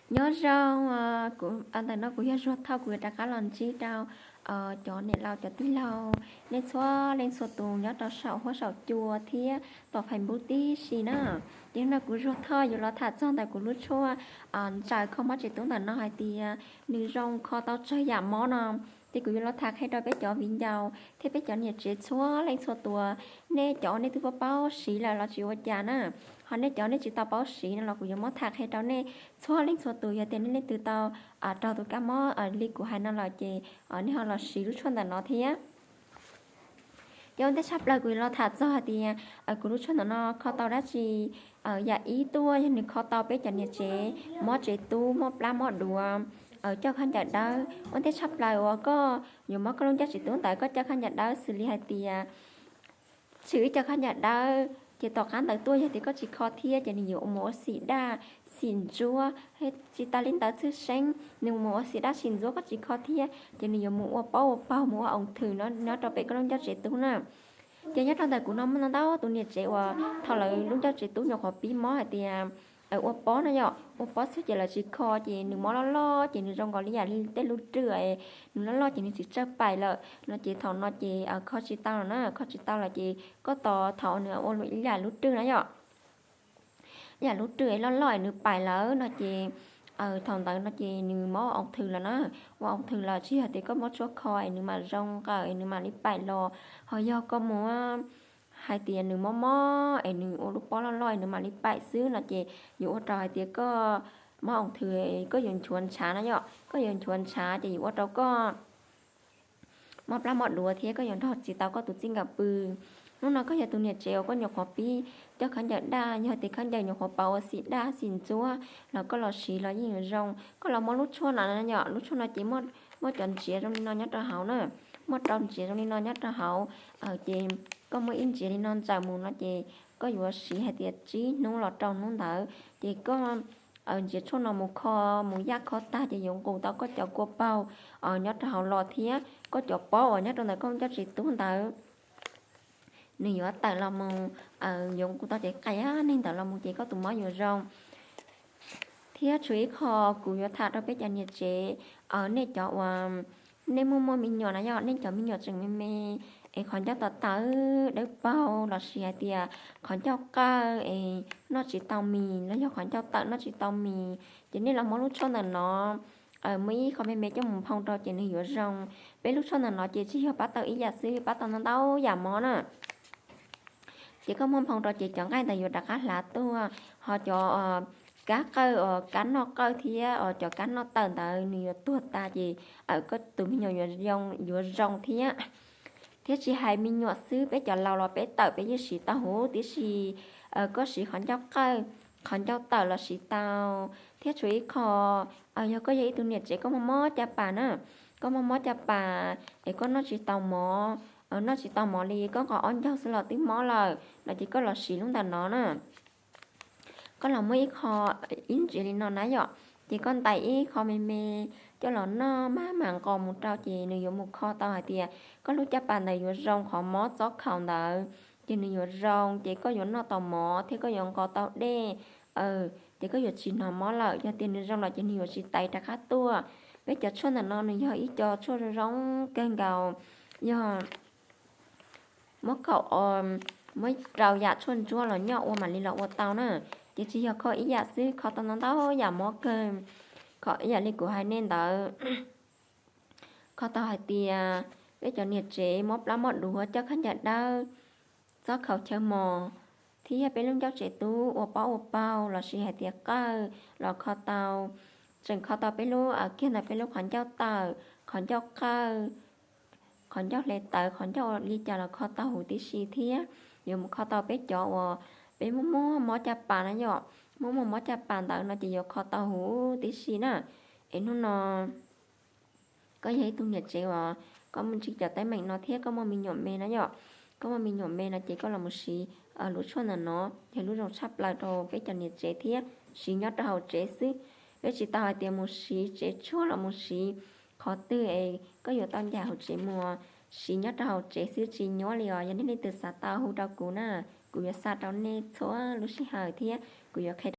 Nyob zoo, kuv ntawm no kuv yog Zuag Thoj, kuv yuav rov qab los ntsib rau cov niam laus cov tij laug, nej txhua leej txhua tus nyob rau saum huab saum cua thiab tom Facebook tib si na. Ces no kuv Zuag Thoj yuav los tham txog ntawm kuv lub tshuaj ntsaws kho mob tsev tub ntawm no hais tias nws zoo kho tau tsawg yam mob no. Ces kuv yuav los tham qhia rau peb cov viv ncaus thiab peb cov niam tsev txhua leej txhua tus, nej cov nej twb paub paub siv lawm los tsis ua cas na, ho nej cov nej tsis tau paub siv no los kuv yuav muab tham qhia rau nej txhua leej txhua tus. Yog tias nej leej twg tau raug tus kab mob li kuv hais no lawm ces nej ho los siv lub tshuaj ntawm no thiab. Ces ua ntej tshaj plaws kuv yuav los tham txog hais tias kuv lub tshuaj ntawm no kho tau dab tsi. Yam ib tuaj yog nws kho tau peb cov niam tsev mob tsev tub, mob plab mob duav, coj khaub ncaws dawb. Ua ntej tshaj plaws uas koj yuav mob koj lub ncauj tsev tub ntawd koj coj khaub ncaws dawb xws li hais tias tshwm ib co khaub ncaws dawb ces tom qab ntawd tuaj yog tias koj tsis kho thiab ces nws yuav mus ua xim daj xim ntsuab, tsis tas li ntawd txhwj xeeb nws mus ua xim daj xim ntsuab koj tsis kho thiab ces nws yuav mus ua pob ua paug mus ua oos thwm nyob rau pem koj lub ncauj tsev tub na. Ces nyob rau ntawm kuv no muaj ntau ntau tus niam tsev uas thaum lawv lub ncauj tsev tub nyuam qhuav pib mob hais tias ua pob na yom, ua pob xwb ces lawv tsis kho ces nws mob loj loj ces nws zoo nkaus li yam li tej lub rwj, nws loj loj ces nws tsis tsawg pais lawm no ces thaum no ces kho tsis tau lawm na, kho tsis tau lawm ces koj tos thaum nws ua ib yam lub rwj na yom, yam lub rwj es loj loj es nws pais lawm no ces thaum ntawd no ces nws mob oos thwm lawm na. Ua oos thwm lawm tsis yog tias koj muab tshuaj kho es nws mam zoo nqawm es nws mam li pais los, ho yog koj muab hais tias nws mob mob es nws ua lub pob loj loj es nws mam li pais xwb no ces yuav ua rau hais tias koj mob oos thwm, koj yuav nchuav ntshav na yom, koj yuav nchuav ntshav ces yuav ua rau koj mob plab mob duav thiab koj yuav nrog tsis tau koj tus txij nkawm pw. Hnub no koj yog tus niam tsev uas koj nyuam qhuav pib coj khaub ncaws daj, yog tias khaub ncaws nyuam qhuav pauv ua xim daj xim ntsuab los koj los siv los yeej yuav zoo. Koj los muab lub tshuaj no yom, lub tshuaj no ces muaj cov ntsiav zoo li no nyob rau hauv na, muaj rau ntsiav zoo li no nyob rau hauv. Ces koj muab ib ntsiav li no ntsaws mus no ces koj yuav siv hais tias tsib hnub los rau hnub ntawd ces koj ntsiav tshuaj no mus kho, mus yaj kho tag ces yuav nqus tau koj cov kua paug nyob rau hauv los thiab koj cov pob uas nyob rau ntawm koj ncauj tsev tub ntawd nws yuav tawm los mus, yuav nqus tau cev qai neeg ntawd los mus ces koj tus mob yuav zoo. Thiab tshuav ib qho kuv yuav tham rau peb cov niam tsev, nej cov uas nej muaj muaj me nyuam na yom, nej cov me nyuam tseem me me es qhov ncauj tawm tawm dawb paug lossis hais tias qhov ncauj qawj es noj tsis tau mis los yog qhov ncauj tawm noj tsis tau mis ces nej los muab lub tshuaj ntawm no muab ib qho me me coj mus nphoo rau ces nws yuav zoo. Peb lub tshuaj ntawm no ces tsis yog pab tau ib yam xwb, pab tau ntau ntau yam mob na. Ces koj muab nphoo rau ces cov nqaij ntawd yuav rov qab hlav tuaj, ho cov kab qawj, kab noj qawj thiab cov kab noj tawm ntawd nws yuav tuag tas ces koj tus me nyuam yuav zoo thiab. Thiab tsis hais me nyuam xwb, peb cov laus los peb tawm peb yeej siv tau huv tib si. Koj siv qhov ncauj qawj, qhov ncauj tawm los siv tau. Thiab tshuav ib qho, yog koj yog ib tug niam tsev koj muaj mob caj pas na, koj muaj mob caj pas es koj noj tsis tau mov, noj tsis tau mov li koj nqos ob ncaug xwb los twb mob lawm no ces koj los siv lub ntawm no na. Koj los muab ib qho, ib ntsiav li no na yom, ces koj ntais ib qho me me coj los noj, maj mam nqos mus rau ces nws yuav mus kho tau hais tias koj lub caj pas ntawd yuav zoo, qhov mob txob khaum ntawd ces nws yuav zoo ces koj yuav noj tau mov thiab koj yuav nqos tau dej, ces koj yuav tsis hnov mob lawm. Yog tias nws zoo lawm ces nws yuav tsis taiv rov qab tuaj. Peb cov tshuaj ntawm no nws yog ib co tshuaj zoo zoo kawg nkaus, yog muab kaum, muab rau yam tshuaj ntsuab los nyob ua mam li los ua tau na. Ces tsis yog kho ib yam xwb, kho tau ntau ntau yam mob kawg. Kho ib yam li kuv hais nej ntawd, kho tau hais tias peb cov niam tsev mob plab mob duav coj khaub ncaws dawb, txob khaum chaw mos, thiab peb lub ncauj tsev tub ua pob ua paug lossis hais tias qawj los kho tau. Tseem kho tau peb lub, kiag ntawm peb lub qhov ncauj tawm, qhov ncauj qawj, qhov ncauj hle tawv, qhov ncauj ua li cas los kho tau huv tib si thiab. Yuav mus kho tau peb cov uas peb muaj muaj mob caj pas na yom, muaj muaj mob caj pas ntawd no ces yuav kho tau huv tib si na. Es hnub no koj yog ib tug niam tsev uas koj muaj ntsib cov teeb meem no thiab koj muaj me nyuam me na yom, koj muaj me nyuam me no ces koj los mus siv lub tshuaj ntawm no, yog lub zoo tshaj plaws rau peb cov niam tsev thiab siv nyob rau hauv tsev xwb. Peb tsis tau hais tias mus siv tsev tshuaj los mus siv qhov twg es koj yuav tau ncaim hauv tsev mus, siv nyob rau hauv tsev xwb tsis nyuaj li os. Yog nej leej twg xav tau hu rau kuv na, kuv yuav xa rau nej txhua lub sij hawm thiab kuv yuav qhia